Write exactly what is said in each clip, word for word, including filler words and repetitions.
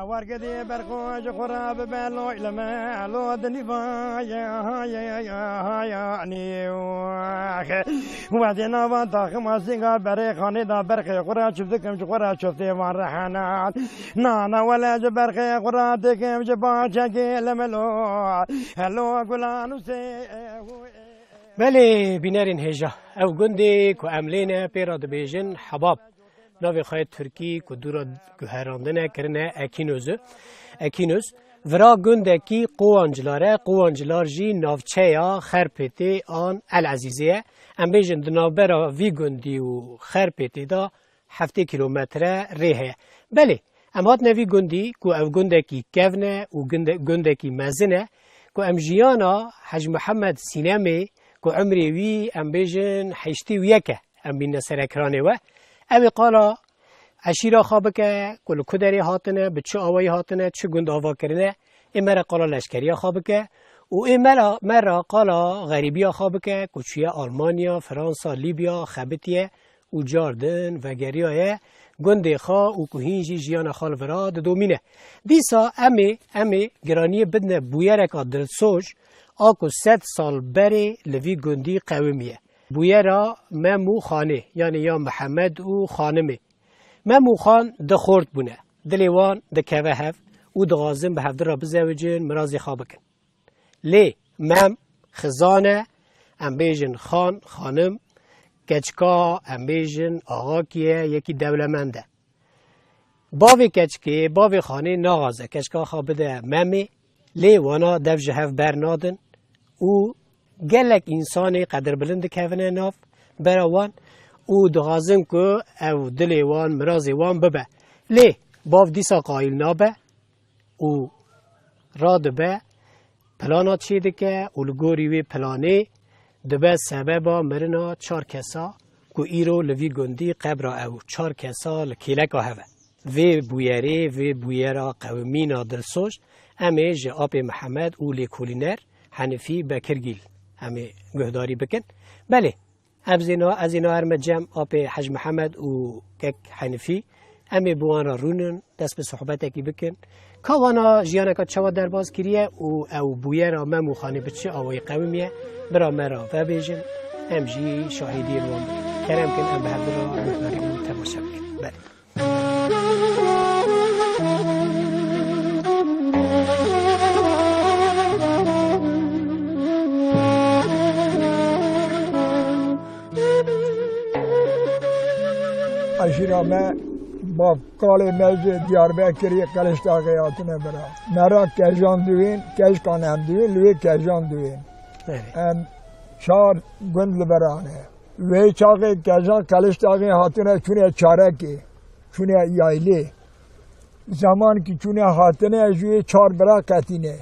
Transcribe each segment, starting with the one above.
Wergedê berxwe ji xwe re bibe loy li me, lo di nîvaya nî. Wezê nava taxima sînga berê xanê da berxê xwe re çûp dikim ji xwe re çûftê van rehena. Nana wele ji berxê xwe re têkim ji bahçekê li me lo. Helo gulan û sê. Belê, bînerên hêja, ew gundê ku em lê ne pê re dibêjin Hebab. Navê xwe yê tirkî ku dû re guherandine kirine Ekînozu. Ekînoz. Vira gundekî Qowancilar e, Qowancilar jî navçeya Xerpêtê an El Ezîzê ye. Em bêjin di navbera vî gundî û Xerpêtê de heftê kîlometre rê heye. Belê, em hatine vî gundî ku ev gundekî kevn e û gunde-, gundekî mezin e, ku em jiyana Hec Mihemed Sînemê ku emrê wî em bêjin heştê û yek e, em bîne ser ekranê we. Ew ê qala eşîra xwe bike, ku li ku derê hatine, bi çi awayî hatine, çi gund ava kirine, ê me re qala leşkeriya xwe bike û ê me ra, me ra qala xerîbiya xwe bike, ku çûye Almanya, Fransa, Lîbya, xebitiye û car din vegeriyaye gundê xwe û ku hîn jî jiyana xwe li vira didomîne. Dîsa em ê, em ê giraniyê bidine bûyereka dilsoz a ku sed sal berê li vî gundî qewimiye. Bûyera Mem û Xanê, yanî ya Mihemed û Xanimê. Mem û Xan di xort bûne. Dilê wan dikeve hev û dixwazin bi hevdi re bizewicin, mirazê xwe bikin. Lê Mem xizan e, em bêjin Xan, Xanim, keçika em bêjin Axakî ye, yekî dewlemend e. Bavê keçikê, bavê Xanê naxwaze keçika xwe bide Memê, lê wana dev ji hev bernadin û gelek însanê qedirbilind dikevine nav bera wan û dixwazin ku ew dilê wan, mirazê wan bibe. Lê bav dîsa qayîl nabe û radibe, plana çêdike û li gorî wê planê dibe sebeba mirina çar kesa ku îro li vî gundî qebra ew çar kesa li kêleka hev e. Vê bûyerê, vê bûyera qewimîna dilsoz, em ê ji apê Mihemed û lêkolîner Henifî Bekirgîl em ê guhdarî bikin. Belê, Em zêna, ez zêna erme cem apê Hec Mihemed û kek Henifî. Em ê bi wan re rûnin, dest bi sohbetekî bikin. Ka wana jiyaneka çawa derbas kiriye û ew bûyera Mem û Xanê bi çi awayî qewimiye, bira me re vebêjin. Em jî şahidiyên wan bin. Kerem kin em bi hevdu re guhdarî û temaşe bikin. Belê. Eşîra me, bav kalê me ji Diyarbekirê Qiliçdaxê hatine bira. Me ra kejan diwên, keşkan em diwên, li wê kejan diwên. Belê. Em çar gund li bira ne. Wê çaxê kejan Qiliçdaxê hatine çûne Çarekê, çûne Yaylê. Zemankî çûne hatine ji wê çar bira qetîne.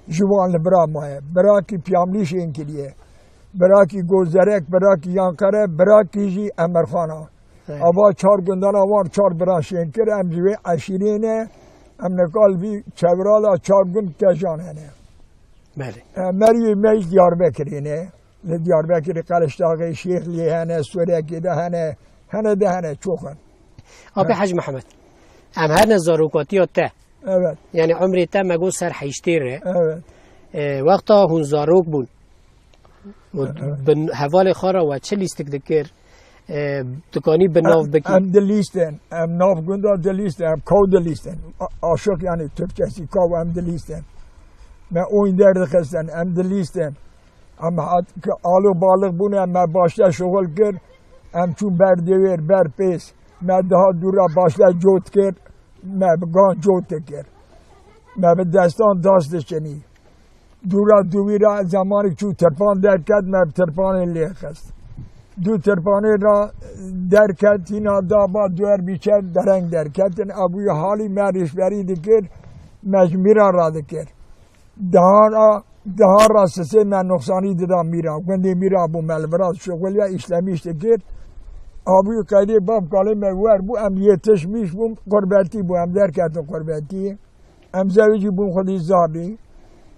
Ji wan li bira maye. Birakî Piyamlî şên kiriye. Birakî Gozerek, birakî Yanqere, birakî jî Emirxana. He. Ava çar gundana wan çar bira şên kir, em ji wê eşîrê ne, em nika li vî çevrala çar gund kejan hene. Belê. E, meriyê me jî Diyarbekirê ne. Li Diyarbekirê, Qeleştaxê, Şêxliyê hene, Sorekê de hene, hene de hene, çok in. Apê Hec Mihemed, em her ne zarokatiya te. Evet. Yani umrê te me got ser heştê re. Evet. E, wexta hûn zarok bûn, û Evet. bin hevalê xwe re we çi lîstik dikir? E, dikanî bi nav bikî? Em dilîstin, em nav gunda dilîstin, em kaw dilîstin. A-, aşık yani Türkçesi kaw em dilîstin. Me oyun derdixistin, em dilîstin. Em hat-, ki alo balık bûne, me başta şuxul kir, em çûn ber dewêr, ber pês. Me daha dûra başta cot kir, me bi gan cot kir. Me bi destan dast diçinî. Dûra dûvî ra zemanik çû tirpan derket, me bi tirpanê lê xist. Du tirpanê ra derket, hîna da ba duer bîçer dereng derketin. Ebûyê halî me rêşberî dikir, me ji mîra ra dikir. Daha ra, daha ra sisê me nuqsanî dida mîra. Gundê mîra bû me li vira şixuliya, îşlemîş dikir. Abûyê qeydê bab kalê me wer bû, em yetişmîş bûn, qurbetî bû, em derketin qurbetî. Em zewicî bûn xwedî zarî.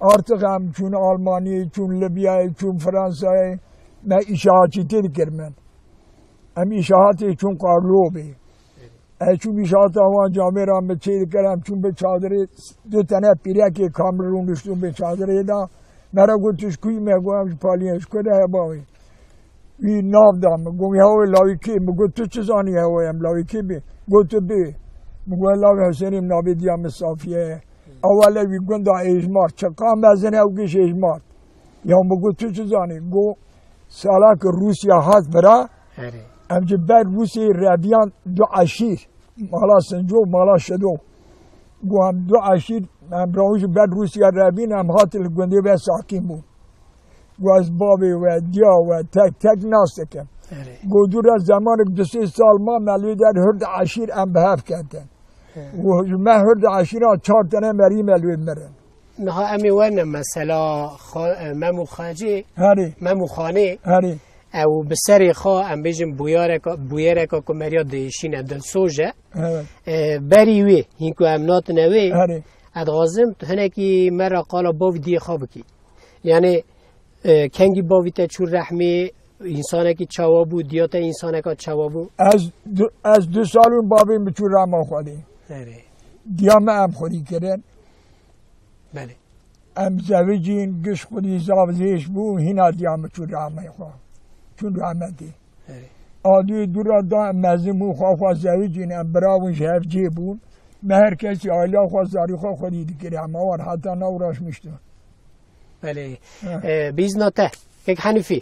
Artık em çûn Almanî, çûn Libyayê, çûn Fransayê. Me îşahatçîtî dikir min. Em îşahatê çûn Karlobê. Ez çûm îşata wan camêra min çê dikir, em çûn bi çadirê, du tene pîrekê kamil rûniştûn bi çadirê de. Me re got, "Tu ji kuyî?" Me got, "Em ji Paliyê." "Ji ku re ye bavê?" Wî nav da min. Got, "Wî hewe lawî kê?" Min got, "Tu çi zanî hewe em lawî kê bê?" Got, "Tu bê." Min got, "Lawê Husênê min navê diya min Safiye ye." Ewele wî gunda Êjmar. Çiqa mezin ew giş Êjmar. Ya min got, "Tu çi zanî?" Got, "Sala ku Rûsya hat vira, Erê. em ji ber Rûsyayê reviyan du eşîr, mala Sinco, mala Şido." Got, "Em du eşîr, em rawin ji ber Rûsya revîn, em hatin li gundê ve sakîn bûn." Got, "Ez bavê we, diya we tek tek nas dikim." Erê. Got, "Dû re zemanek du sê sal ma, me li wê der hurd eşîr em bi hev ketin." Erê. Got, "Ji me hurd eşîran çar tene merî me li wê mirin." Niha em ê werne mesela xwe-, e, Mem û Xacê, Herê. Mem û Xanê, Herê. Ew bi serê xwe, em bêjin bûyareka, bûyereka ku meriya diêşîne dilsoz e. Evet. E, berî wê, hîn ku em natine wê, Herê. Ez dixwazim tu hinekî me re qala bavî diyê xwe bikî. Yani, e, kengî bavî te çû rehmê, însanekî çawa bû, diya te însaneka çawa bû? Ez du, ez du sal û bavê min çû rehma Xwedê. Erê. Diya me em xwedî kirin. Belê. Em zewicîn, giş xwedî zav zêş bû, hîna diya min çû rehmê xwe. Çûn rehmetê. Erê. Adû dû re da em mezin bû, xwe xwe zewicîn, em bira bûn ji hev cê bûn. Me her kesî aila xwe, zarî xwe xwedî dikir, em awar heta ne uğraşmıştı. Belê. He. E, bi îzna te, kek Henîfî.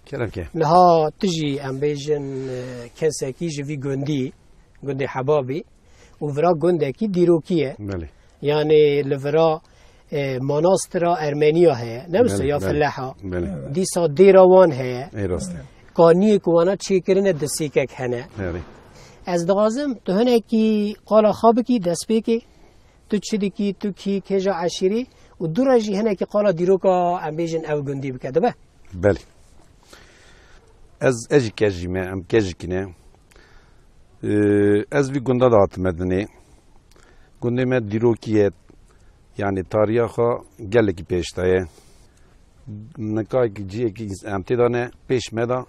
Kerem ke. Niha tu jî, em bêjin, e, kesekî ji vî gundî, gundê Hebabî, û vira gundekî dîrokî ye. Belê. Yani li vira, e, manastira Ermeniya heye, ne wisa Belê, ya belê. Fileha. Belê. Dîsa dêra wan heye. Ê rast e. Kaniyê ku wana çêkirine di sêkek hene. Belê. Ez dixwazim tu hinekî qala xwe bikî, destpêkê. Tu çi dikî, tu kî, kêja eşîrî û dû re jî hinekî qala dîroka, em bêjin, ew gundî bike, dibe? Belê. Ez, ez jî kejî me, em kejikî ne. Ee, ez vî gunda de hatime dinê. Gundê me dîrokî ye, yanî tariya xwe gelekî pêş de ye. Nikayekî ciyekî em tê de ne, pêş me de,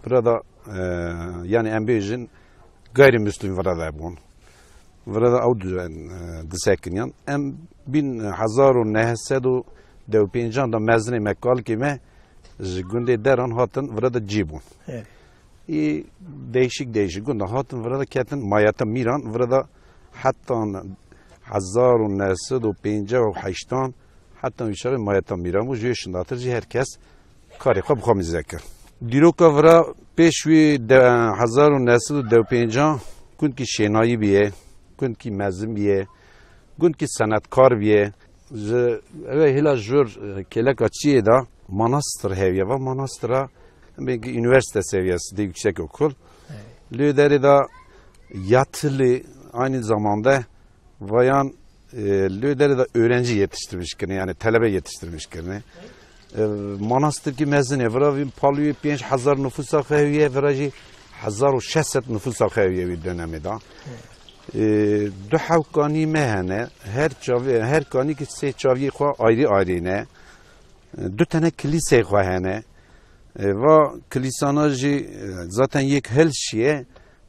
vira de, e, yanî em bêjin, gayrimîslim vira de bûn. Vira de ew du-, e, disekiniyan. Em bin hezar û neh sed û deh û pêncan de mezinê me, kalikê me ji gundê Deran hatin vira de cî bûn. Evet. Ê değişik değişik gunda hatin vira de ketin mayeta Mîran, vira de heta hezar û neh sed û pêncî û heştan heta wî şerê mayeta Mîran bû, ji wê şindatir jî her kes karê xwe bi xwe mîze kir. Dîroka vira pêş wî de, hezar û neh sed û deh û pêncan gundkî şênayî bîye, gundkî mezin bîye, gundkî senetkar bîye. Ji, ev ê hêla jor, e, kêleka çiyê de manastir heviye. Va manastira, belki üniversite seviyesi de yüksek okul. Evet. Lê derê de yatılı aynı zamanda vayan, e, lê derê de öğrenci yetiştirmiş kirine, yani talebe yetiştirmiş kirine. E, manastir ki mezin e, vira vî palûyê pênc hezar nüfusa xeviye, vira jî hezar û şeş sed nüfusa xeviye wî dönemê de. E, du hew kanî me hene, her çavê, her kanî ki sê çaviyê xwe ayrı ayrı ne. E, du tane kilîseyê xwe hene. E, va kilîsana jî, e, zaten yek hil şiye,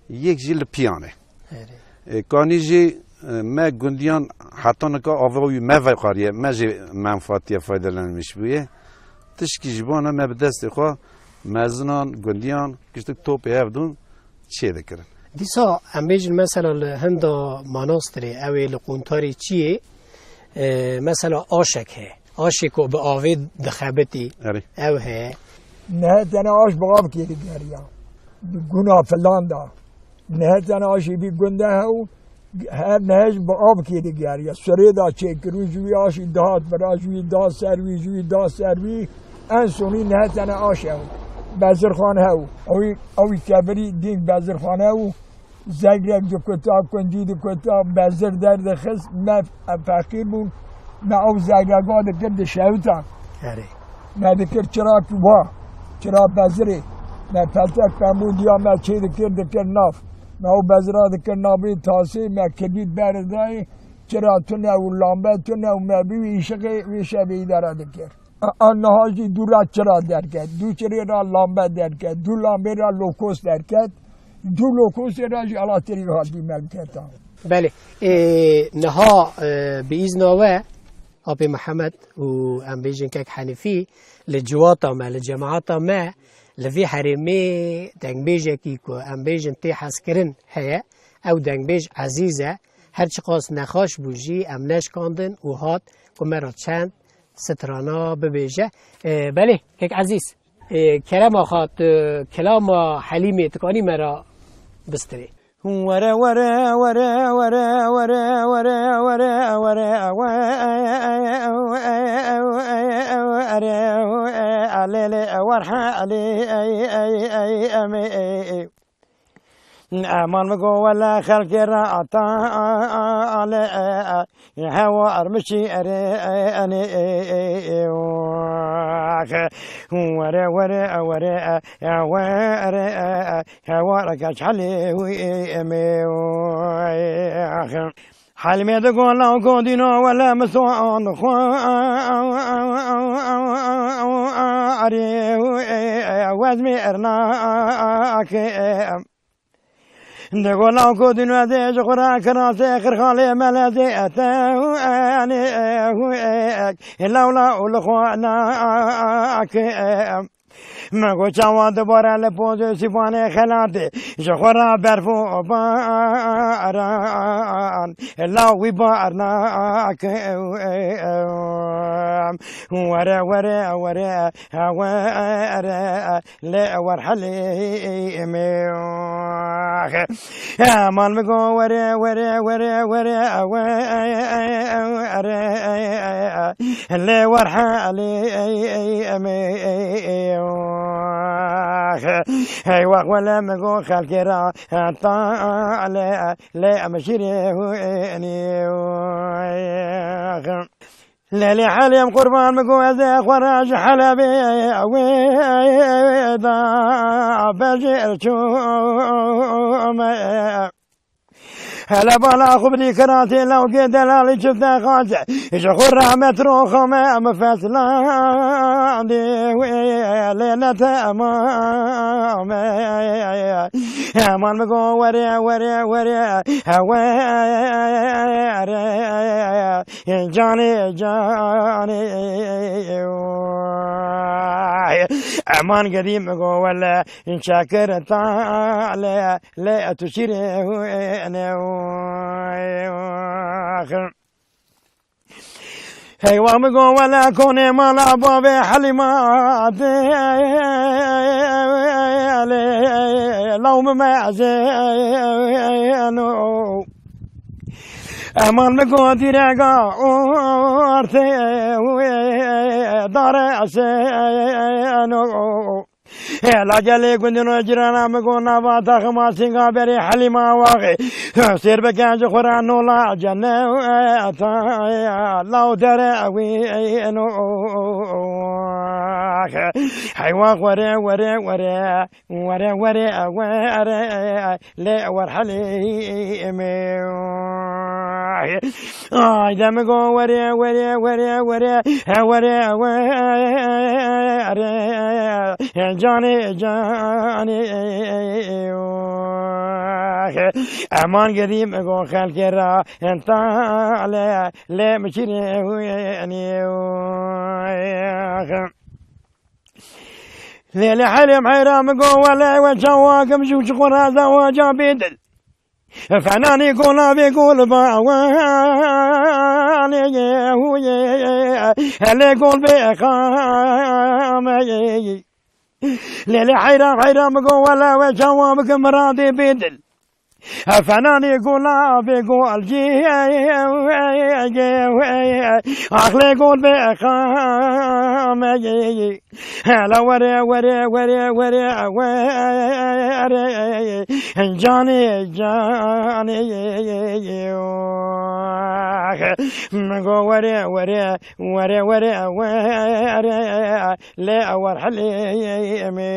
yek jî li piyan e. Erê. E, kanî jî, e, me gundiyan heta nika ava wî me veqariye, me jî menfaatiye faydelenmiş bûye. Tişkî ji bona me bi destê xwe mezinan, gundiyan, giştik topê hev dûn çê dikirin. Dîsa em bêjin mesela li hinda manastirê, ew ê li quntarê çiyê, e, mesela aşek heye. Aşê ku bi avê dixebitî, Erê. Ew heye. Nihe tene aş bi avkê digeriya. Bi guna filan da. Nihe tene aşê vî gund de hew, her nihe jî bi avkê digeriya. Sirê da çêkirû ji wî aşî dihat vira, ji wî da ser wî, ji wî da ser wî. En sonî nihe tene aş hew. Bezirxan hew. Ew, ew kevirî dîn bezirxan hew. Zegrek dikuta, kuncî dikuta, bezir derdixist, me feqîr bûn, me ew zegrega dikir dişewita. Erê. Me dikir çira wa, çira bezirê. Me peltek pembû diya me çê dikir, dikir nav. Me ew bezira dikir navê tasê, me kirbît berdayê, çira tune û lambe tune û me bi wî îşiqê wê şevê îdare dikir. A, a niha jî dû ra çira derket, dû çirê ra lambe derket, dû lambê ra lokos derket. Du lokosê re jî ala tirî hatî melketa. Belê. Ê, niha, e, bi îzna we, Apê Mihemed û em bêjin Kek Henîfî, li civata me, li cemaeta me, li vî herêmê dengbêjekî ku em bêjin tê hezkirin heye. Ew dengbêj ezîz e. Her çiqas nexweş bû jî em neşkandin û hat ku me re çend strana bibêje. E, belê, Kek Ezîz. Ê, kerema xwe tu kilama Helîmê tu kanî me re bistirê. Were, were, were, were, were, were, were, were, were, were, lê, lê, werhe, lê, ey, ey, ey, em, ey, ey. Eman min go wele xelkê re ata, ale, hewa armişî ere, ene, were, were, were, were, hewa re keç helê, eme, Helîmê digo law godîno wele misoan xwe arê wezmê ernak. Digo law godîno ez ê ji xwe re kirasê xirxalê melezê ete, law law li xwe nak. Min got çawa dibare li poz û sîfanê xelatê, ji xwe re berf û baran, law wî bar nakim. Were, were, were, were, lê wer helê min. Eman min go were, were, were, were, were, lê wer helê min. Hey wax wele min go xelkê re ta lê, lê em şîrê hûnî. Lê, lê Helîm qurban min go ez ê xwe re ji Helebê wê da bejêr çûme. Hele bala xwe bidî kiratê lewkê delalî çifte xace. Ji xwe re metro xame em feslandê wê lê ne temame. Eman min go were, were, were, were. Canê, canê. Eman gedî min go wele çekir tale, lê tu şîrê ne. Heywa min go wele konê mala bavê Helîma de, lê law min mezeno. Eman min go dîrega ortê wê dare eseno. Hê, la gelê gundino cirana min go nava taxima sînga berê Helîma waxê. Sêr bikin ji xwe re nola ceneta, law dere wî no. Heywa were, were, were, were, were, were. Lê wer helê me. Ay de min go were, were, were, were, were, were, canê, canê. Eman gedî min go xelkê re tale, lê min şîrê wî. Lê, lê Helîm heyra min go wele we çawa kim jû çi xwe re zewaca bêdil. Fenanî gola vê gol ba we lê ye hu ye, lê gol bê xame ye. Lê, lê heyra, heyra min go wele we çawa bikim miradê bêdil. Fenanê gola vê gol cê, axlê gol bê xame. Hele were, were, were, were, were, canê, canê. Min go were, were, were, were, were, lê wer helê me.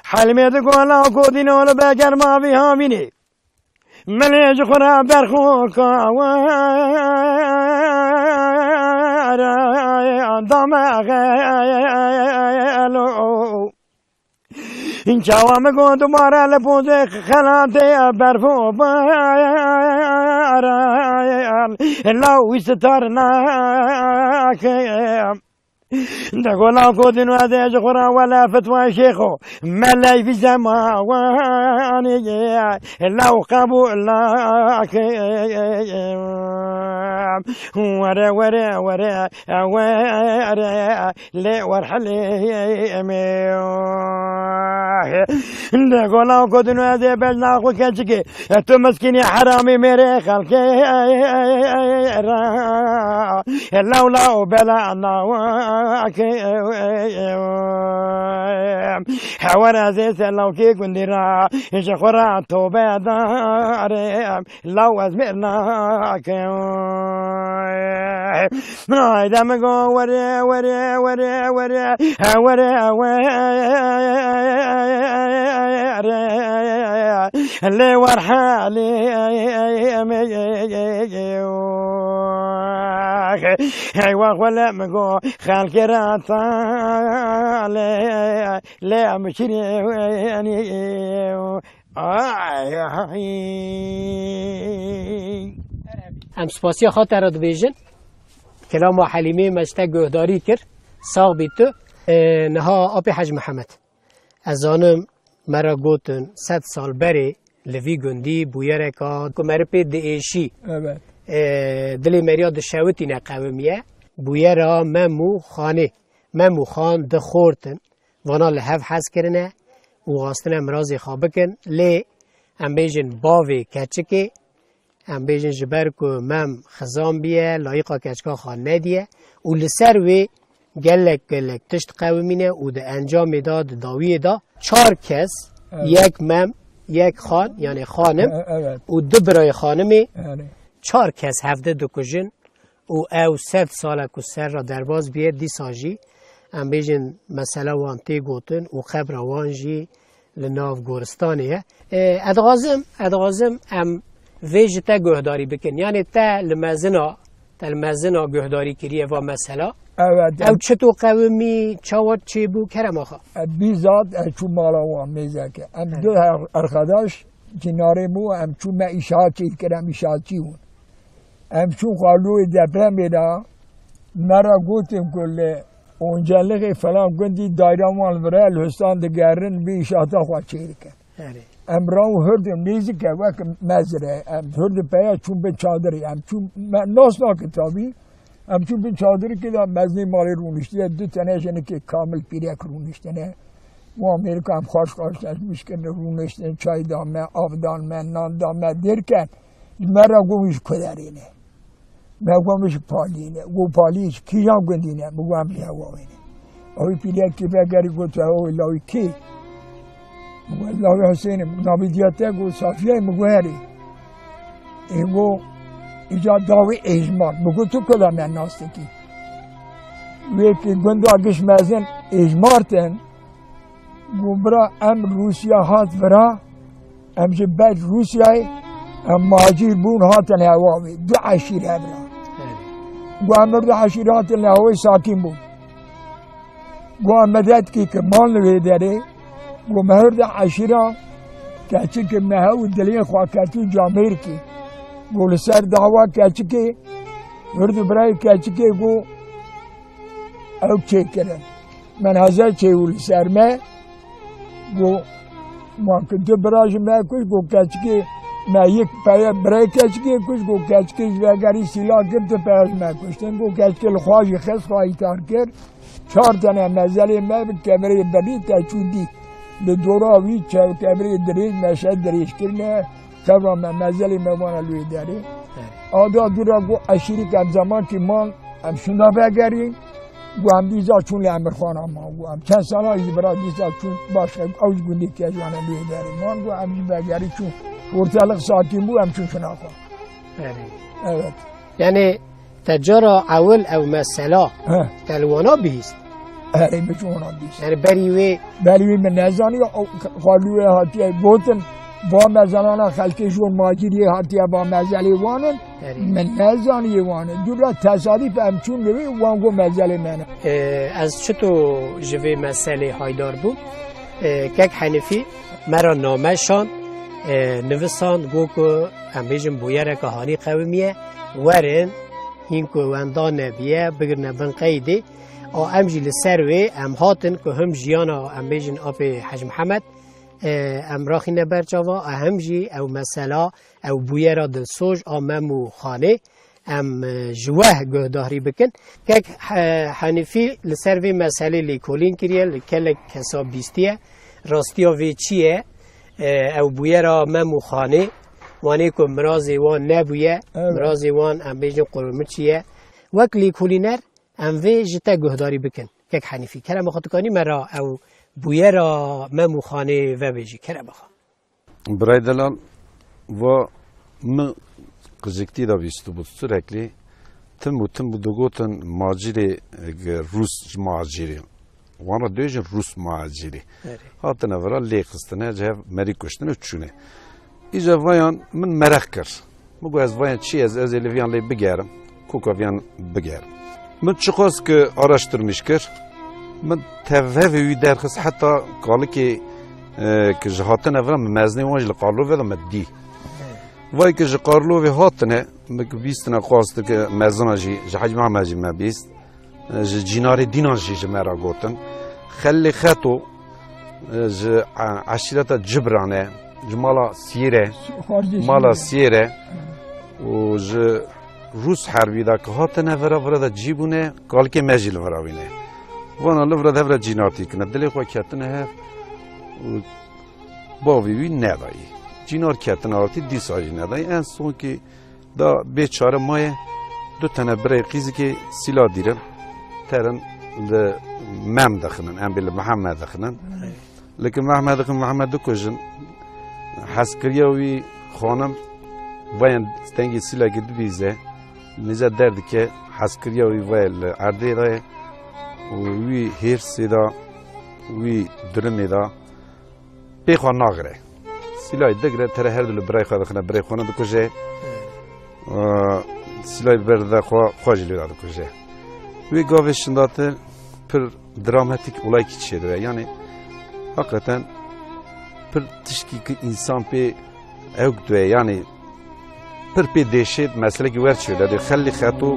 Helmê di gola ku dîno li be germa vî havînê. Milê ji xwe re berxo ka were, dame xelo. Çawa min got dubare li pozê xelatê berf û baran, law wî sitar nakim. Dego law ku din wede ji xwe re wele fetwa şêxo, meley vî zemanî, law qebûl nakim. Were, were, were, were, lê wer helê me. Dego law ku din wede bejna xwe keçikê, tu miskînî heramî mêrê xelkê ra. Law law bela nawa ke. Hewer ez ê ser lawkê gundî ra, ji xwe ra tobe darim. Law ez mêr nakim. Hayde min go were, were, were, were, were, were. Lê wer helê me. Heywa xwele min go xelkê re talê, lê em şirînî. Ay, ay. Em spasiya xwe te re dibêjin. Kilama Helîmê me ji te guhdarî kir. Sax bî tu. E, niha apê Hec Mihemed. Ez zanim me re gotin sed sal berê li vî gundî bûyereka ku meriv pê diêşî. Evet. E, dilê meriya dişewitîne qewimiye. Bûyera Mem û Xanê. Mem û Xan di xortin. Vana li hev hez kirine û xwastine mirazê xwe bikin. Lê em bêjin bavê keçikê, em bêjin ji ber ku Mem xizan biye, layiqa keçika xwe nediye û li ser wê gelek gelek tişt qewimîne û di encamê de, di dawiyê de çar kes, Evet. yek Mem, yek Xan, yani xanim E-, evet. û du birayê xanimê Yani. çar kes hevdi dikujin. Û ew sed sal e ku ser re derbas bûye, dîsa jî em bêjin mesela wan tê gotin û qebra wan jî li nav goristanê ye. E, ez dixwazim, ez dixwazim em vê ji te guhdarî bikin. Yanê te li mezina, te li mezina guhdarî kiriye va mesela. Evet, Ew çito qewimî, çawa çêbû, kerema xwe? E, bîzat ez çûm mala wan mêzeke. Em Evet. du her-, erxedaş cinarê bû, em çûme îşaçî kir, em îşaçî bûn. Em çûn xalûyê depremê de, me re gotin ku li Oncelixê falan gundî dayra wan li vir e, li Hustan digerin, vî îşata xwe çêdikin. Erê. Em rawin hurdin nêzîk e, wek mezir e. Em hurdin peya çûn bin çadirê. Em çûn, me nas nakin tabî. Em çûn bin çadirikê de mezinê malê rûniştiye, du tene jinikê kamil pîrek rûniştine. Wan mêrika em xweş xweş tecmîş kirin, rûniştin, çay da me, av dan me, nan da me, derken ji me re got, wî ji ku derê ne? Me got, min ji Paliyê ne. Got, Paliyê ji kîjan gundî ne? Min got, em ji Hewawê ne. Ew pîlekî vegerî got, Hewawê lawî kê? Min got, lawî Husênê. Min got, navê diya te? Got, Safiyeyê. Min got, erê. Ê got, îca dawî Êjmar. Min got, tu kula me nas dikî? Wê ki gunda giş mezin Êjmartin. Got, bira, em Rûsya hat vira, em ji ber Rûsyayê, em macîr bûn, hatin Hewawê. Du eşîr hebra. Got, em du eşîr hatin li Hewawê sakin bûn. Got, em medetkî ki man li wê derê. Got, me hurda eşîra keçikê me hew dilê xwe ketû camêrkî. Got, li ser dawa keçikê, hurd û birayê keçikê got, ew çêkirin. Min heze çêbû li ser me. Got, ma ki du bira ji me kuş, got, keçikê me yek peye birê keçikê kuş, got, keçikê ji vegerî sîla kir, du peye ji me kuştin. Got, keçikê li xwe jî xist, xwe îtar kir. Çar tene mezelê me bi kevirê birî te çû dî. Li dora wî çev kevirê dirêj, meşe dirêj kirine. Kevra me, mezelê me vana li wê derê. Evet. Ada dû re got, eşîrik em zemankî man, em şûnda vegerîn. Got, em dîsa çûn li Emirxana man. Got, em çend sala jî bira dîsa çûn, başka ew ji gundê Kejane li wê derê man. Got, em jî vegerî çûn. Ortalık sakin bû, em çûn şûna xwe. Evet. Evet. Yani, Te cara ewil ew mesela He. te li wana bihîst? Erê, min ji wana bihîst. Yani berî wê Berî wê min nezaniye, ew xalûyê hatiye gotin, va mezelana xelkê ji wan macîriyê hatiye va mezelê wan in. Erê. Min nezaniye wan in. Dûra tesadîf em çûn li wê, wan got mezelê me ne. Ee, ez çito ji vê meselê haydar bûm? E, Kek Henîfî me re name şand, e, nivisand, got ku em bêjin bûyereke hanî qewimiye, werin, hîn ku wenda nebiye, bigirine bin qeydê. A, em jî li ser wê em hatin ku him jiyana, em bêjin, apê Hec Mihemed, e, em raxîne ber çava, a, him jî ew mesela, ew bûyera dilsoj a Mem û Xanê, em, e, ji we guhdarî bikin. Kek He-, Henîfî li ser vê meselê lêkolîn kiriye, li gelek kesa bîstiye. Rastiya vê çi ye? E, ew bûyera Mem û Xanê, wanê ku mirazê wan nebûye, Evet. mirazê wan, em bêjin, qurimiçî ye. Wek lêkolîner em vê ji te guhdarî bikin. Kek Henîfî, kerema xwe, tu kanî me re ew bûyera Mem û Xanê vebêjî, kerema xwe. Birayê delal, va min qiciktî de bîstibû sürekli tim û tim bû digotin macîrê, e, rûs macîrê. Wan re dibêjin rûs macîrê. Erê. Hatine vira lê xistine, ji hev merî kuştine û çûne. Îca vayan min mereq kir. Min got, ez vayan çi, ez, ez ê li viyan lê bigerim, koka viyan bigerim. Min çiqas ki araştirmiş kir, min tevhevê wî derxist, heta kalikê, e, ki ji hatine vira, min mezinê wan jî li Qarlovê de min dî. Vay ki ji Qarlovê hatine, min ki bîstine, xwast ki mezina jî, ji Hec Mehmed jî me bîst. Ji Cînarê Dînan jî ji me re gotin. Xelê Xeto, e, ji, e, eşîreta Cibran e, ji mala Siyêr e, Xwarzê mala Siyêr e. Siyêr e û ji Rûs herbî de ki hatine vira, vira de cî bûne, kalikê me jî li vira wî ne. Vana li vira de vira cînar tîkine, dilê xwe ketine hev û bavê wî nedayî. Cînar ketine artî, dîsa jî nedayî. En son ki da bê çare maye, du tene birey qîzikê sîla dîrin, terin li Mem dixinin, em bê li Mihemed dixinin. Lêkin Mehmed dixin, Mehmed dikujin. Hezkiriya wî xanim vayen stengê sîlekê dibîze, nîze derdike, hezkiriya wî vaye li erdê de ye û wî hêrsê de, wî dirimê de pê xwe nagire. Sîlayê digire, tere her du li birayê xwe dixine, birayê xwe ne dikuje. Ee, sîlayê berde xwe, xwe jî lê dikuje. Wê gavê şindatir pir dramatîk olayekî çêdibe. Yanî, hakikaten pir tişkî ki însan pê ewk dibe. Yanî, pir pê dehşet meselekî wer çêde dê Xelî Xeto.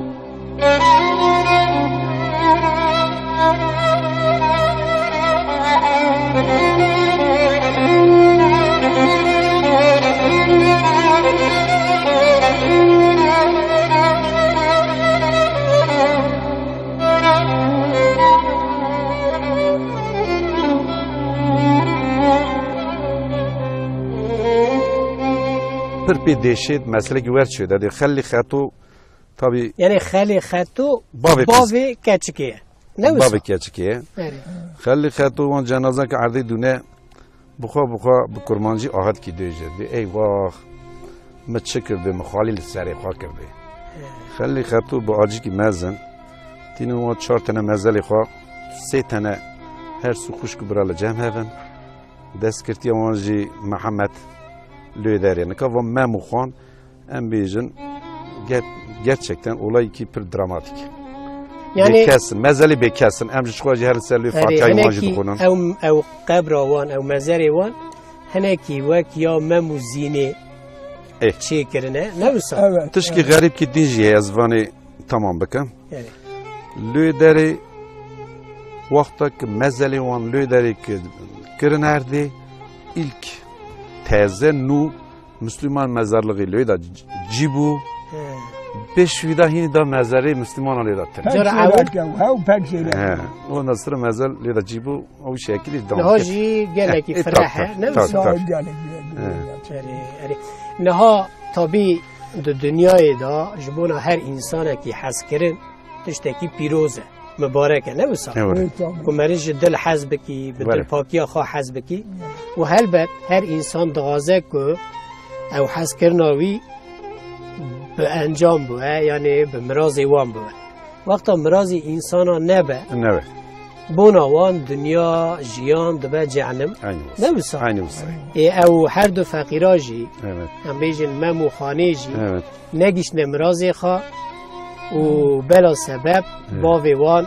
Pir pê dehşet meselekî wer çêde dê Xelî Xeto. Tabî. Yanî Xelê Xeto bavê bavê keçikê ye. Ne wisa? Bavê keçikê ye. Erê. Xelê Xeto wan cenaza ki erdê dûne, bixwe bixwe bi kurmancî ahetkî dêje. Dê, ey wax, min çi kirdê, min xalî li serê xwe kirdê. Erê. Xelê Xeto bi acîkî mezin, tînin wan çar tene mezelê xwe, sê tene her su xwişk û bira li cem hevin. Destgirtiya wan jî Mihemed Lêderê. Nika van Mem û Xan, em bêjin, ger-, gerçekten olayekî pir dramatîk. Yanî bêkes in, mezelê bêkes in. Em ji xwe jî herin ser lê, erê, fatihayê wan jî hinekî dixwînin. Ew, ew qebra wan, ew mezerê wan, hinekî wek ya Mem û Zînê Eh. çêkirine. Ne wisa? Evet, tişkî evet. Xerîbkî din jî heye, ez vanê tamam bikim. Evet. Lêderê, wexta ki mezelê wan Lêderê ki kirin erdê, ilk teze nû Müslüman mezarlığı Lêda c-, cî bû. He. Beş vida hînî da mezarê Müslümana Lêda tene. Pek cara zêde ew, ke, hew pek zêde. He. Ondan sonra mezar Lêda cî bû, o şekilde devam Niha et. Jî gelekî Eh, eh, fireh tabii, e, ne tabii, wisa? Tabii. Gelek, gelek, He. gelek. Erê, erê. Niha tabî di dinyayê de ji bona her însanekî hezkirin tiştekî pîroz e, mibarek e, ne wisa? Ne were. Ê, tamam. Ku meriv ji dil hez bikî, bi Were. dilpakiya xwe hez bikî. Û helbet her însan dixwaze ku ew hezkirina wî bi encam bibe, yanî bi mirazê wan bibe. Wexta mirazê însana nebe, Nebe. bona wan dinya, jiyan dibe cehennem. Aynı wisa. Ne wisa? Aynı wisa. Ê ew her du feqîra jî, Evet. em bêjin Mem û Xanê jî, Evet. negihiştine mirazê xwe û bela sebeb Evet. bavê wan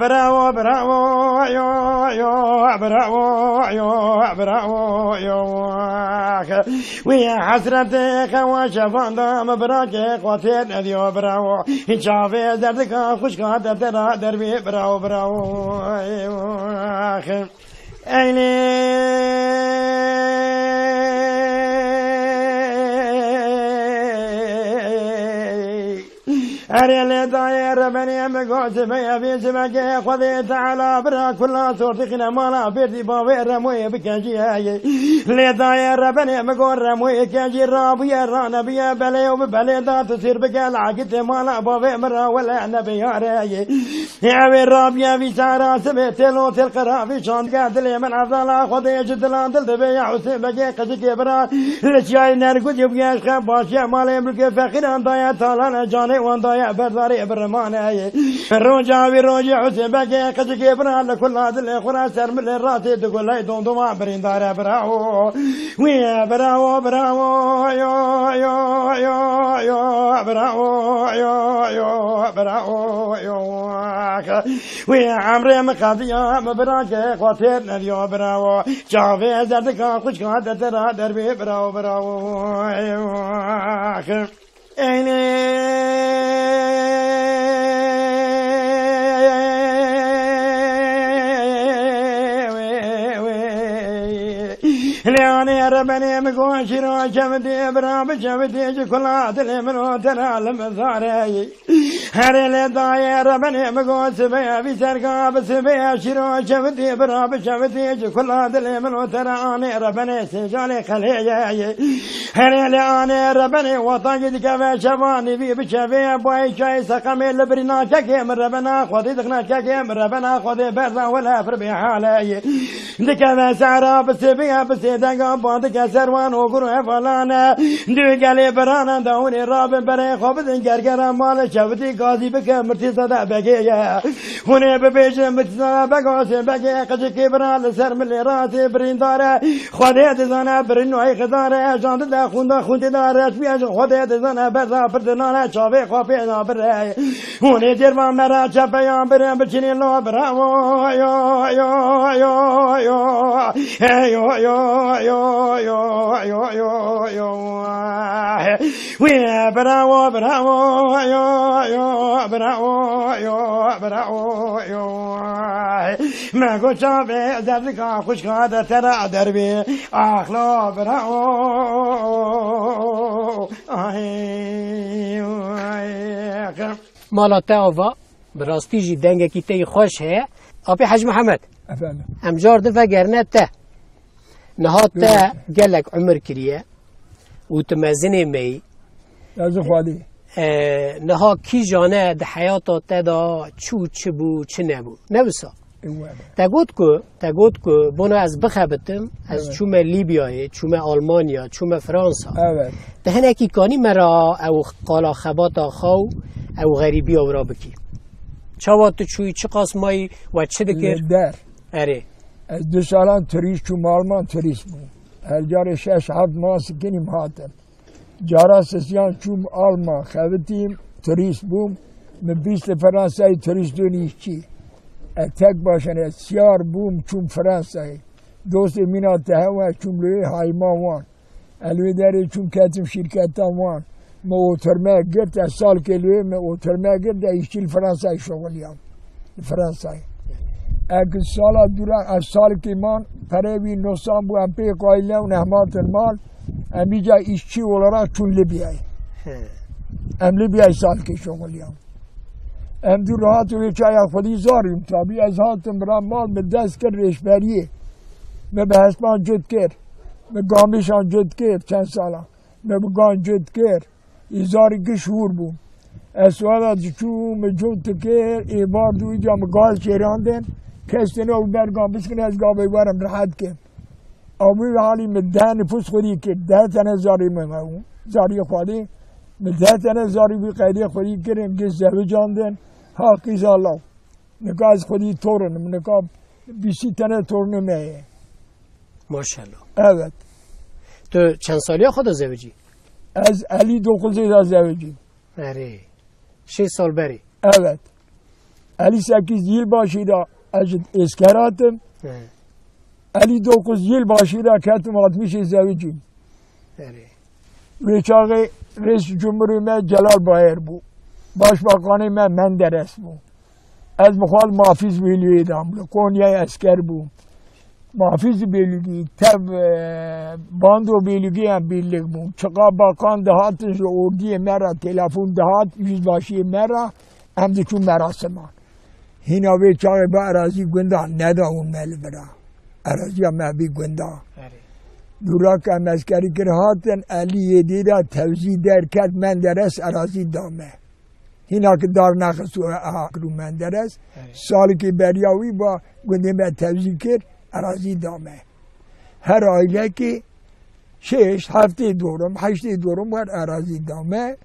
Bravo, bravo, yo, yo, bravo, yo, bravo, yo. Wî hesretê xewa şevan da min birakê xwe têr nediyo, bravo. Çavê zerdika xwişka te tera derbî, bravo, bravo. Eylê. Erê lê dayê rebenê min got, sibê evî sibekê Xwedê Teala bira kula sortixîne mala bêrdî bavê remoyê bike jî heye. Lê dayê rebenê min got, remoyê ke jî rabûye, ranebiye, belê û bi belê da tu sîr bike, lagitê mala bavê min ra wele nebiyare ye. Ew ê rabiye vî sara sibê têlo têl qira vî şandiye dilê min evdala Xwedê ji dilan dil dibe ya Husên Begê qicikê bira li çiyayê Nergûdê bûye ji xew başiye malê milkê feqîran daye talane canê wan daye berdarê birimane ye. Roja vî rojê Husên Begê qicikê bira li kula dilê xwe ra ser milê rastê diguley domdoma birîndare bravo. Wî bravo bravo yo yo yo yo yo bravo yo yo bravo yo. Wî emrê min qediya min birakê xwe têr nediya bravo. Çavê zerdika xwişka te tera derbê bravo bravo. Eynê. Lê anê rebenê min got şîro çewitê bira bi çewitê ji kula dilê min û te re li min zareyê. Herê lê dayê rebenê min got sibê vî serka bi sibê şîro çewitê bira bi çewitê ji kula dilê min û te re anê rebenê sêcanê xelêyeyê. Herê lê anê rebenê wexta jî dikeve şeva nîvî bi çevê bayê çayê seqemê li birîna çekê min rebena xwedî dixne çekê min rebena xwedê berza wele pir bê haleyê. Dikeve sehra bi sêviya bi sêdega ba dike ser wan ogur û hevalane. Du gelê birane da hûnê rabin berê xwe bidin gergera malê çewitî gazî bike mirtî zede begê ye. Hûnê bibêjin mirtî zede bega sê begê qicikê bira li ser milê rastê birîndare. Xwedê dizane birîn wayê xidare jan dide xûnda xûntê da reşbiye ji Xwedê dizane berza pir dinane çavê xwe pê nabire. Hûn ê dêrva me re çepeyan birin biçinî lo bravo yo yo yo yo yo. Hey yo yo yo yo yo yo yo yo. Wî bravo bravo yo yo bravo yo bravo yo. Me got çavê zerdika xwişka de te re derbî. Axlo bravo. Ay, ay. Mala te ava, bi rastî jî dengekî te yî xweş heye. Apê Hec Mihemed, Efendim. Em car di vegerine te. Niha te Buyurun. Gelek umir kiriye û tu mezinê me yî. Ez xwedî. E, niha kî jane di heyata te de çi û çi bû, çi nebû? Ne wisa? Were. Te got ku, te got ku bona ez bixebitim, ez Evet. çûme Lîbyayê, çûme Almanya, çûme Fransa. Evet. Te hinekî kanî me re ew qala xebata xwe û ew xerîbiya wira bikî. Çawa tu çûyî, çiqas mayî we çi dikir? Li der. Erê. Ez du salan turîst çûm Alman, turîst bûm. Her carê şeş heft mah sikinîm hatim. Cara sisiyan çûm Alman, xebitîm, turîst bûm. Min bîst li Fransayê turîst dûn îşçî. Ez tek başine siyar bûm, çûm Fransayê. Dostê mîna te hewe çûm li wê hayma wan. Ez li wê derê çûm ketim şîrketa wan. Me oturme girt, ez salkê li wê me oturme girt, ez îşçî li Fransayê şoxiliyam. Li Fransayê. Ek sala dûra ez salkê man, perê wî nosan bû, em pê qayîl nebûn, em hatin mal. Em îca îşçî olarak çûn Libyayê. He. Em Libyayê salkê şoxiliyam. Em dû rahat wê çaya xwedî zarîm. Tabî ez hatim bira mal, min dest kir rêşberiyê. Me bi hespan cud kir. Me gamîşan cud kir çend sala. Me bi gan cud kir. Îzarî giş hûr bû. Ez suala diçû, min cot dikir, ê bar dû îca min gaz çêrandin. Kes tune û ber gan biskine ez gavê werim rehet kim. Ew wî halî min deh nifûs xwedî kir. Deh tene zarî min hebû. Zarî xwedî. Min deh tene zarî wî qeydê xwedî kirin, giş zewicandin. Ha qîza law. Nika ez xwedî torun im. Nika bîsî tene torunê me ye. Maşallah. Evet. Tu çend saliya xwe de zewicî? Ez elî dokuzê de zewicî. Erê. Şêst sal berê. Evet. Elî sekiz yılbaşı da ez ji esker hatim. He. Elî dokuz yılbaşı da ketim altmışê zewicîm. Erê. Wê çaxê rês cumhurê me Celal Bayar bû. Başbakanê me Menderes bû. Ez bi xwe li Mafîz Bêlûyê de bûm. Li Konyayê esker bûm. Mafîz Bêlûgî, tev, e, bando Bêlûgî em birlik bûn. Çiqa bakan dihatin ji ordiyê me re, telefon dihat, yüzbaşiyê me re, em diçûn merasiman. Hîna vê çaxê bi erazî gunda nedawin me li vira. Eraziya me bî gunda. Erê. Dûrak em eskerî kir hatin, elî yedî de tewzî derket, Menderes erazî da me. Hîna ki dar nexist û a kir û Menderes. Evet. Salikê beriya wî ba gundê me tevzî kir, erazî da me. Her ailekê şêşt, heftê dorum, heştê dorum wer erazî da me.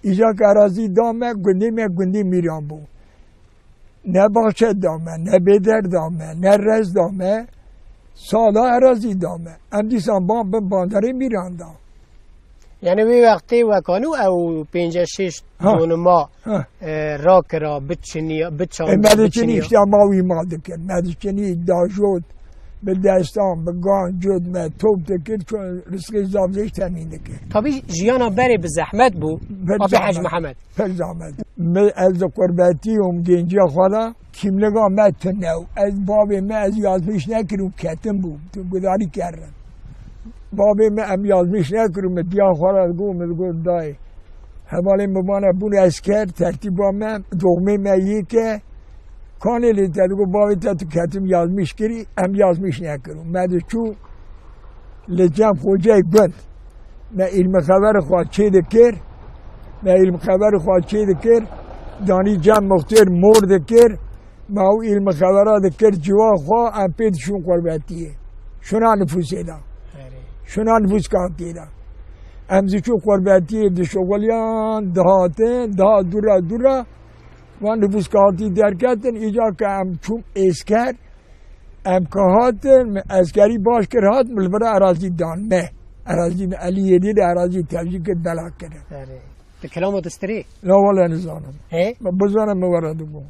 Îca ki erazî da me, gundê me gundê Mîran bû. Ne baxçe da me, ne bêder da me, ne rez da me. Sala erazî da me. Em dîsan ban bin banderê Mîran da. Yani wê wextê wekanû ew pênce şêş Ha. donima, Ha. e, rakira, biçiniya, biçan, E, me diçinî biçiniya. Îşte ma wî ma dikir. Me diçinî dajot, bi destan, bi gan, cud me top dikir, ço-, rizqê zaf zêş temîn dikir. Tabii jiyana berê bi zehmet bû. Pir Abi Hec zehmet. Mihemed. Pir zehmet. Me ez di qurbetî û genciya xwe de kîmliga me tune û ez bavê me ez yazmîş nekir û ketin bûm. Tu gudarî kerin. Babê me em yazmîş nekirû, min diya xwe re digot, min digot dayê. Hevalên min mane bûn esker, tertîba me, doxmê me yek e. Kanê lê te digot, bavê te tu ketim yazmîş kirî, em yazmîş nekirû. Me diçû li cem xoceyê gund. Me îlmi xeberê xwe çê dikir, me îlmi xeberê xwe çê dikir, danî cem muxtêr mor dikir, me ew îlmi xebera dikir ciwa xwe, em pê diçûn qurbetiyê. Şuna nifûsê de. Erê. Şuna nifûs kağıtiyê de. Em zî çû qurbetiyê dişuxuliyan, dihatin, daha dûra dûra. Van nifûs kağıtî derketin, îca ke em çûm êsker, em ke hatin, min eskerî baş kir, hat, min li vir erazî dan me. Erazî min elî yedî de erazî tevcî kir, bela kir. Erê. Di kilama distirê? La wele nizanim. He? Bizanim min were digo.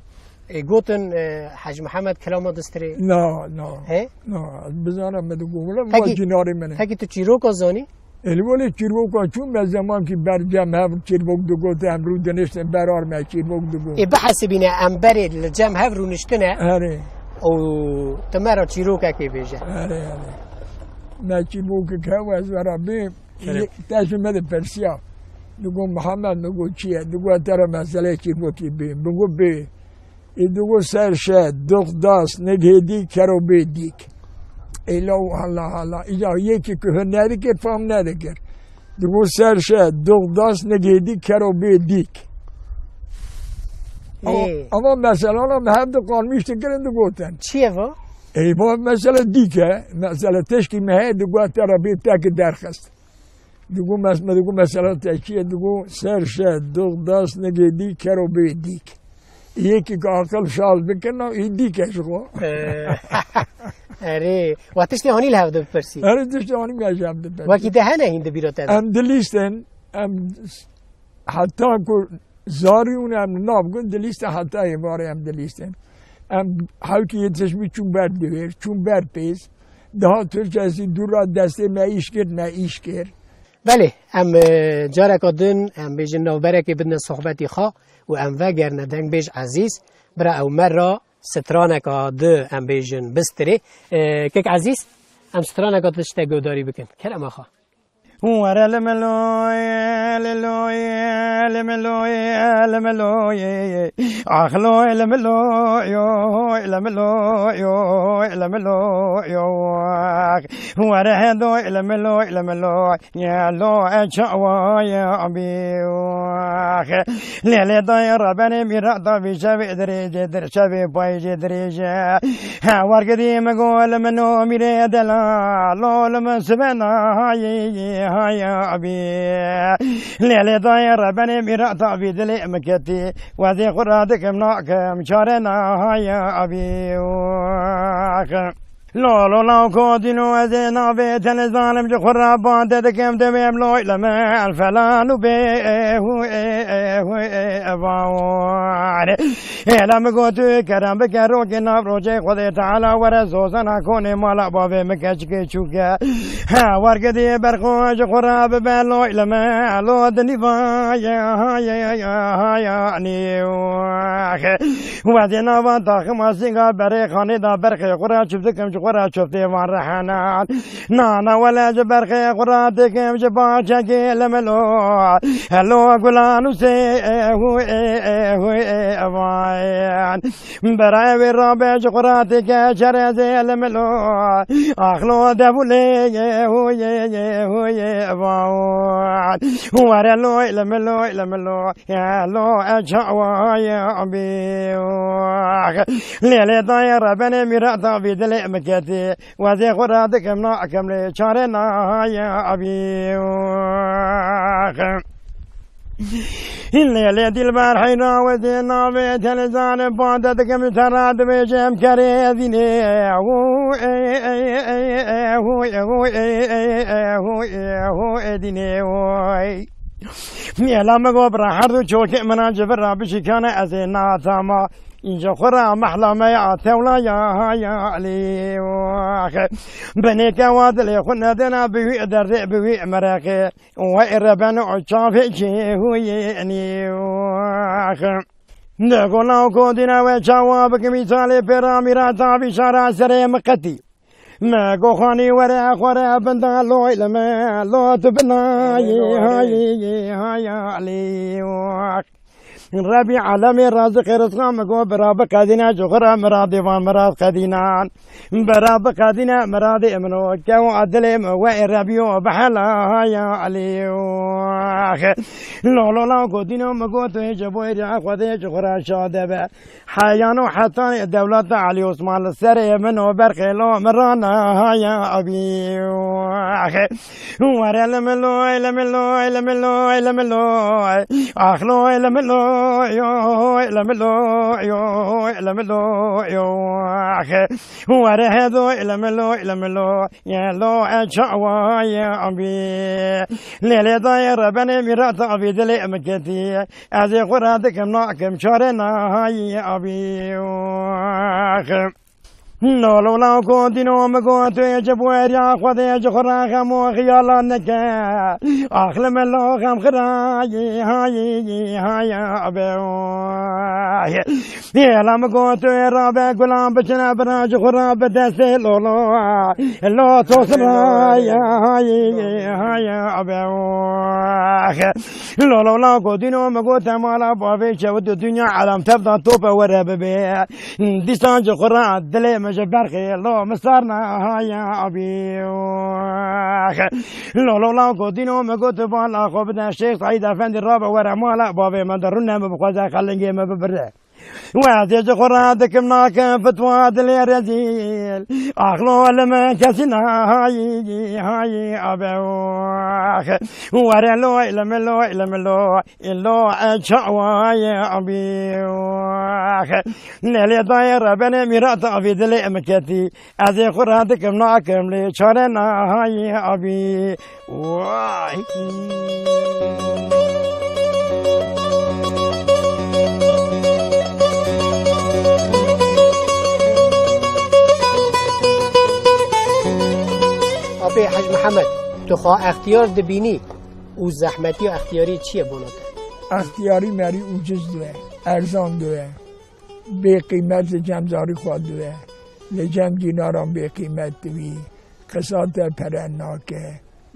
E, gotin, e, Hec Mihemed kilama distirê? Na, na. He? Na, bizanim min digo. Wele Peki, cinarê min e. Peki tu çîroka zanî? Ê, li welê çîroka çûn me zemankî ber cem hev çîrok digot, em rû diniştin berar me çîrok digot. Ê, bihesibîne em berê li cem hev rûniştine. Erê. Û tu me re çîrokekê bêje. Erê, erê. Me çîrokek hev ez vera bê. Kerem. Te ji me de persiya. Digo, Mihemed, digo, çi ye? Digo, te re meseleyekî gotî bê. Digo, bê. Ê digo, ser şe, dix das, nig hêdî, kero bê dîk. Ê law, hala, hala. Îca yekî ku hûn nedikir, fam nedikir. Digo, ser şe, dix das, nig hêdî, kero bê dîk. Ama, Ê. ama meselana me hem de qalmiş dikirin, digotin. Çi ye va? Ê, va mesele dîk e. Mesele teşkî me heye, digo, te re bê tek derxist. Digo mes-, me digo mesela te çi ye? Digo ser şe, dix das, nigê dî, kero bê dîk. Yekî ki aqil şal bikirna, î dîk e ji xwe. Ee, erê, wa tiştê hanî li hev de bipirsî. Erê, tiştê hanî me ji hev de bipirsî. Wekî te hene hîn di bîra te de? Em dilîstin, em heta ku zarî hûn em li nav gun dilîstin, heta êvarê em dilîstin. Em hewkî yetişmî çûn ber diwêr, çûn ber pêz. Daha Tirkiyeyê dû re destê me îş kir, ne îş kir. Belê, em, e, careka din, em bêjin navberekê bidine sohbetî xwe û em vegerine dengbêj Ezîz, bira ew me re straneka di, em bêjin, bistirê. E, kek Ezîz, em straneka di ji te guhdarî bikin. Kerema xwe. Were li miloyê, li loyê, li miloyê, li miloyê. Ax loy li miloyê, li miloyê, li miloyê. Ax were hedoy li miloy, li miloy. Yelo e çawa ye abî. Ax. Lê lê dayê rebenê mîra da vî şevê dirêjê, dir şevê payîjê dirêje. He, wergirî min go li min o mîrê delal, lo li min sibena hayê, hayê abî. Lê lê dayê rebenê mîra da vî dilê min ketî. Wezê xwe ra dikim nakim çare na hayê abî. Ax. Lo, lo, lo, kodîno ez ê navê te nizanim, ji xwe re bande dikim, divêm loy li me el felan û bê, ê, hû, ê, ê, hû, ê, evan. Ê, la min got, tu kerem bike, rokê nav rocê Xwedê Teala were zozana konê mala bavê min keçikê çûke. He, wergidî berxwe ji xwe re bibe loy li me, lo di nîva ye, ha, ye, ye, ha, ya, nî, weh. Wezê nava taxima sînga berê xanê da berxê xwe re çûp dikim ji xwe re çûp tê van rehenan. Nana wele ji berxê xwe re têkim ji bahçekê li milo. Helo gulan û sê, ê, hû, ê, ê, hû, ê, evan. Berayê wê rabe ji xwe re têke çerezê li milo. Axlo devûlê, ê, hû, ê, ê, hû, ê, evan. Were loy li milo, li milo. Yelo e çawa ye abî. Lê lê dayê rebenê mîra da vî dilê min ketî. Wezê xwe re dikim nakim lê çare naye abî. Lê lê dilber heyra wezê navê te nizanim bande dikim te re dibêjim kerê dînê. Dînê. Mêla min got, bira her du çokê min a ji vir re bişikane, ez ê natama. Înce xwe re mehla me ya tewla ya, ha ya Elî, ax. Binê ke wa dilê xwe nedina bi wî derdê, bi wî merexê. We ê reben û çavê cê huyê nî, ax. Di gola û kodîna we çawa bikim, îtalê pêra mîra tavî şara serê miqetî. Me go xanî were xware binda loy li me lo tu binayî hayî hayalî. Rebî alemê razî qê rizqa me go bira biqedîne ji xwe re miradê van mirad qedînan. Bira biqedîne miradê min o kew a dilê min we ê Rebî o bihela hayalî. Lo lo la go dîno me go tu hê ji bo êrî Xwedê ji xwe re şade be. Heyano hetanê dewleta Elî Osman li serê min û berxê lo min rana haya abî. Were li min loy, li min loy, li min loy, li min loy. Ax loy, li min loy, yoy, li min loy, yoy, li min loy, yoy. Were hedoy, li min loy, li min loy, ye lo e çawa ye abî. Lê lê dayê rebenê mîrata avî dilê min ketî. Ez ê xwe re dikim nakim çare nahayî abî. Ax. Lolo la ko dîno min got tu yê ji bo êrî Xwedê ji xwe re xem û xiyala neke. Ax li min lo xem xirayî hayî hayî abî. Hêla min got tu ê rabe gulan biçine bira ji xwe re bi destê lolo. Lo to xirayî hayî hayî abî. Lolo la godîno min got te mala bavê çewit û dinya elem tev da tope were bibê. Dîsan ji xwe re dilê min ji berxê lo min sarna haya abî. Lolo la godîno min got bala xwe bide Şêx Seîd Efendî rabe were mala bavê min de rûne min bixwaze xelingê min bibire. Wezê ji xwe re dikim nakim fitwa dilê rezîl. Axlo li min kesî nahayî hayî abe. Were loy li min loy li min loy. Lo e çawa ye abî. Lê lê dayê rebenê mîrata avî dilê min ketî. Ez ê xwe re dikim nakim lê çare nahayî abî. Vay. Apê Hec Mihemed, tu xwe extiyar dibînî û zehmetiya extiyarî çi ye bona te? Extiyarî merî uciz dibe, erzan dibe. Bê qîmet li cem zarî xwe dibe. Li cem dînaran bê qîmet dibî. Qisa te pere nake.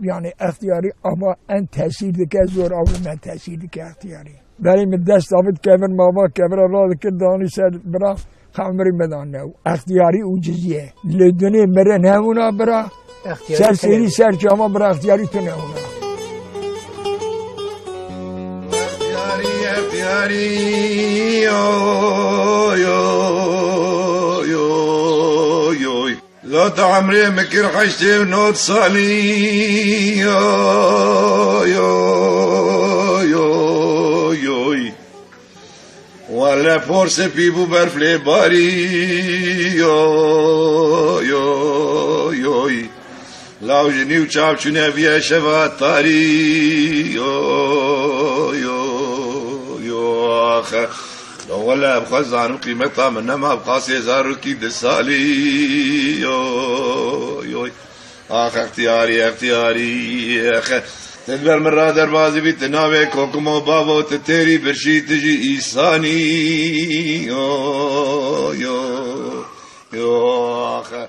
Yanî extiyarî ava en tesîr dike, zor avê me tesîr dike extiyarî. Berî min dest avit kevir mava kevira radikir danî ser bira xemrî me dan new. Extiyarî uciz ye. Li dunê mirin hewna bira. Extiyarî ser tune sêrî bira. Ser çava bira extiyarî tune hewna. Extiyarî, extiyarî, yo, yo, yo, yo, yo. Zat emrê min kir heştê û nod salî. Yo, yo, yo, yo, yo. Wele por spî bû berf lê barî. Yo, yo, yo. Law ji nî û çav çûne viye şeva tarî. Yo, yo, yo, axe. Lo wele bi xwe zanim qîmeta min nema bi xasê zarokî di salî. Yo, yo. Ax extiyarî, extiyarî, axe. Ti di ber min ra derbazî bî, ti navê kokimo bavo, ti têrî birşî, ti jî îsanî. Yo, yo, yo, axe.